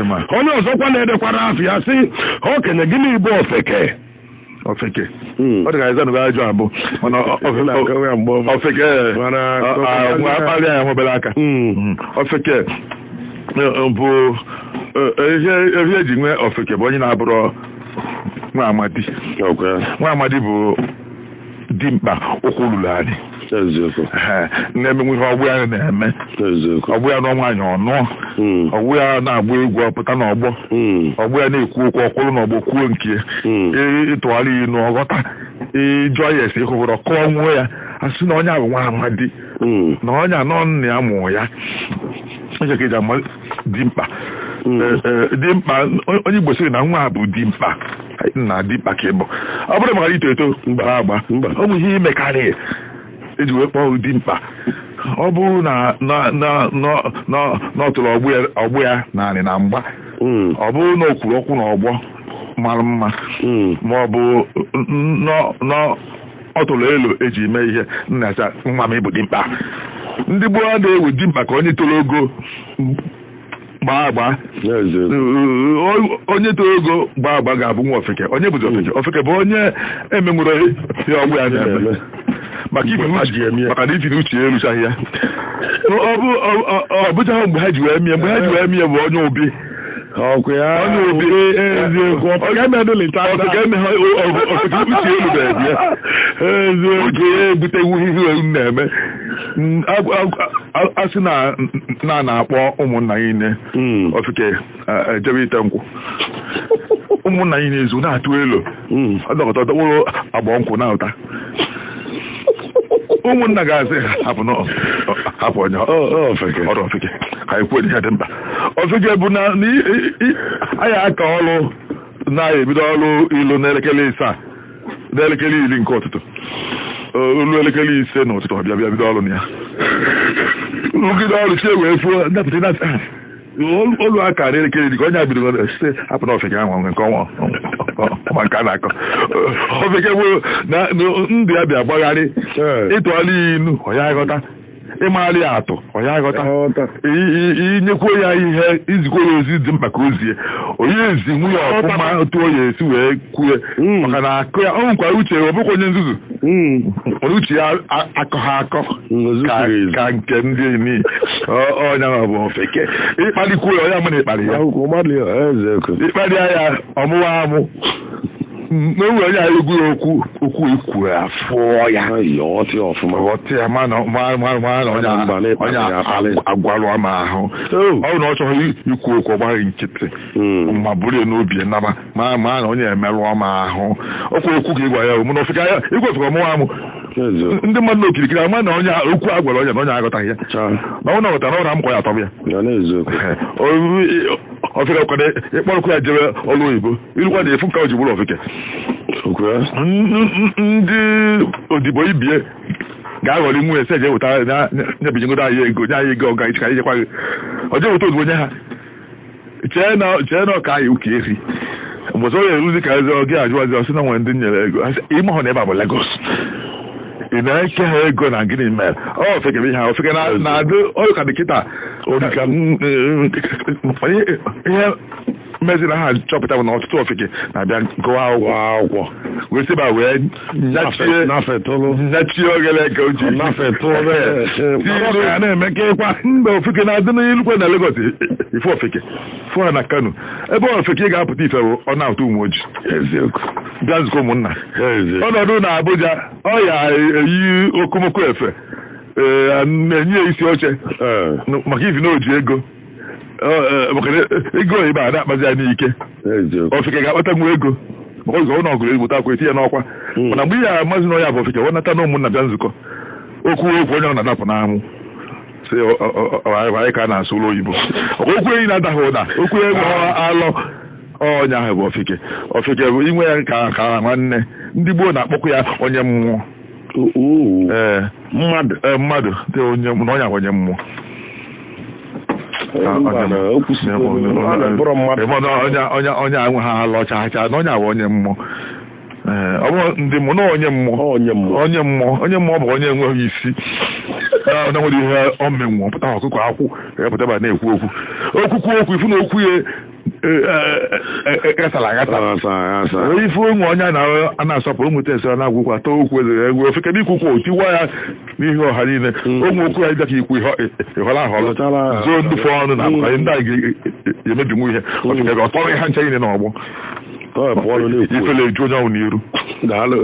Onye ọzọkwa na-edekwara afọ ya sị, okenye, gịnị bụ ofeke? Ofeke, ọ dị ka anyị zanụgo ajọ abụ, mana Na-akọwa ya mgbe ọbụla. Ofeke Mana nwa akpali ya nwebere aka. Ofeke bụ ihe eji nwee ofeke bụ onye na-abụrọ nwa amadi. Nwa amadi bụ dimkpa ụkwụ luru anyị. Na-emenwe ihe ọgbụ ya na-eme. Ọgbụ ya nọ nwaanyị ọnụọ. Ọgbụ ya na-agba egwu, ọpụta n'ọgbọ. Ọgbụ ya na-ekwu okwu, ọkwụrụ n'ọgbọ kwuo nke ya. Ịtụgharị ya inu, ọghọta. Ịjụọ ya esi ịhụbụrụ kọọ nwuo ya, asị na onye a bụ nwa amadi, na onye anọ nna ya mụọ ya. Onye ka eji ama dimkpa. Dimkpa, onye Igbo sịrị na nwa a bụ dimkpa, nna dimkpa ka ị bụ. Ọ bụrụ maka ito eto mgba agba, Mba. ọ bụ ihe imekarị eji wee kpọọ dimkpa. Ọ bụrụ na na na na na na ọ tụrụ ọgbụ ya naanị na mgba, ọ bụrụ na o kwuru okwu n'ọgbọ mara mma, ma ọ bụ na ọ tụrụ elu eji mee ihe nna ya, nwa m, ịbụ dimkpa. Ndị gboo a na-ewe dimkpa ka onye toro ogo gbaa agba. Onye toro ogo gbaa agba ga-abụ nwa ofeke. Onye bụzi ofeke? Ofeke bụ onye emenwere ihe ọgbụ ya na-eme, maka ibi Mgbe ha ji eme ya. Maka na ifi na uche ya eruchaghị ya. Ọ bụchaghị mgbe ha ji wee mie, mgbe ha ji wee mie bụ onye ụbi. Ọkwa ya. Onye ụbi. Eziokwu, ofeke emedụlịta. Ofeke emeghe, ofeke uche erubeghị ya. Uche ya ebutewu ihe ewu na-eme. A sị na na na-akpọ ụmụnna niile, ofeke ejebe ite nkwụ. Ụmụnna anyị na-ezu na-atụ elu. Ọ dọkọta dọkpụrụ agbọ nkwụ na-ụta. Ụmụnna ga-asị, hapụ hapụ onye Ofeke. Ọrụ ofeke ka anyị kwuo ihe dị mkpa. Ofeke bụ na anyị aka ọrụ na-ebido ọrụ ilu n'elekere 7, n'elekere 10 nke ụtụtụ. Olu elekere 5 n'ụtụtụ, ọ bịa bịa bido ọrụ na ya, rụgide ọrụ chi wee fuo ndapụta na olu aka n'elekere 10 ka onye a bidoro site. Hapụ na ofeke ahụ nke ọnwa ọma nke a na-akọ. Ofeke bụ na ndụ ya bịa gbagharị. Ịtụgharị ya inu, ọ ya aghọta. Ịmagharị ya atụ, ọ ya aghọta. Inyekwuo ya ihe, izikwa ya ozi dị mkpa ka o zie, onye ezi nwunye ọfụma otu o ya esi wee kwue, maka na akụ ya o nwekwara uche. Ọ bụkwa onye nzuzu, mana uche ya akọ ha akọ ka nke ndị ni ọnya ma bụ ofeke. Ịkpalikwuo ya, onye ama na ịkpali ya, ịkpali ya ọmụwa amụ n'onwe onye a egwu ya okwu okwu ikwu ya fụọ ya. Ghọta ya, ma na onye onye agwalụ ma ahụ ọ bụ na ọ chọghị ikwu okwu, ọ gbaghị nkịtị ma bụrụ ya n'obi naba, ma na onye emerụọ ma ahụ okwu okwu ka ịgwa ya. Mụ na ofeke ya igwe ofeke ọmụwa amụ. Ndị mmadụ n'okirikiri ama na onye okwu a gwara onye na onye aghọtaghị ya, na ọ na-aghọta na ọ na-amụkwa ya atọbụ ya. Ofeke kwado ịkpọrọkwa ya jebe ọrụ oyibo, irukwa na efu nke o ji bụrụ ofeke. Ndị odibo ibie ga-aghọrị nwunye sị eje weta nyebinyegodo anyị ego, nye anyị ego ọga ichi ka anyị jekwa gị. Ọ jee weta odibo nye ha, chee na ọka anyị ụka efi. Mgbe ọzọ ya eruzi ka eze ọ gị ajụwazi, ọ sị na nwere ndị nyere ego. Ime hụ na ebe a bụ Lagos, ị na-eke ha ego na gịnị mere? Ọ ofeke bụ ihe a. Ofeke na-adị ọrụ ka dị kịta. Ihe meziri ha chọpụta bụ na ọtụtụ ofeke na-abịa gụọ akwụkwọ wee sị ba wee nyachie oghere ka o ji mba. Ofeke na-adị n'ilukwe na Lagos, ife ofeke fụ ha na Kano. Ebe ofeke ị ga-apụta ife bụ ọ na-atụ ụmụ ojii bịa nzukọ ụmụnna. Ọnọdụ na Abuja, ọ ya eyi okomoko efe na-enye ya isi oche, maka ifi na o ji ego, maka na ego oyibo a na-akpazi ya n'ike. Ofeke ga-akpata nwa ego maka oge ọ na ọgụrụ ezigbote akwa etinye n'ọkwa. Mana mgbe ihe amazi na onye bụ ofeke, ọ nata na ụmụnna bịa nzukọ, okwu okwu onye ọ na-adapụ n'anwụ sị anyị ka a na-asụ ụlọ oyibo, okwu enyi na-adaghị ụda, okwu enwe alọ. Onye ahụ bụ ofeke. Ofeke bụ inwe ya ka nwanne. Ndị gboo na-akpọkwa ya onye mmụọ. Ee. Mmadụ. Ee, mmadụ dị onye na onye ahụ onye mmụọ. Onye onye anwe ha alọ chaa chaa na onye ahụ onye mmụọ. Ee, ọ bụrụ ndị mmụọ na onye mmụọ. Onye mmụọ. Onye mmụọ, onye mmụọ bụ onye enweghị isi na nwere ihe o menwụ pụta ọkụkọ akwụ epụta ba na-ekwu okwu okwukwu okwu ifu na okwu ya. Ghasara aghasa. Asa asa. Ife ụmụ onye a na-asọpụrụ ụmụta ese na-agwụkwa atọ okwu eze egwu ofeke n'ikwukwu otiwa ya n'ihu ọha niile. Ụmụ okwu ya dịka ikwu ịhọrọ ahọrọ Ghọtara. Zoo ndị fọ ọnụ na akwa ndị a ga-emebinwu ihe ofeke ga ọtọrọ ha ncha niile n'ọgbọ. Ọ pụọ na-ekwu. Ifele eju onye ọnwụ n'iru. Daalụ.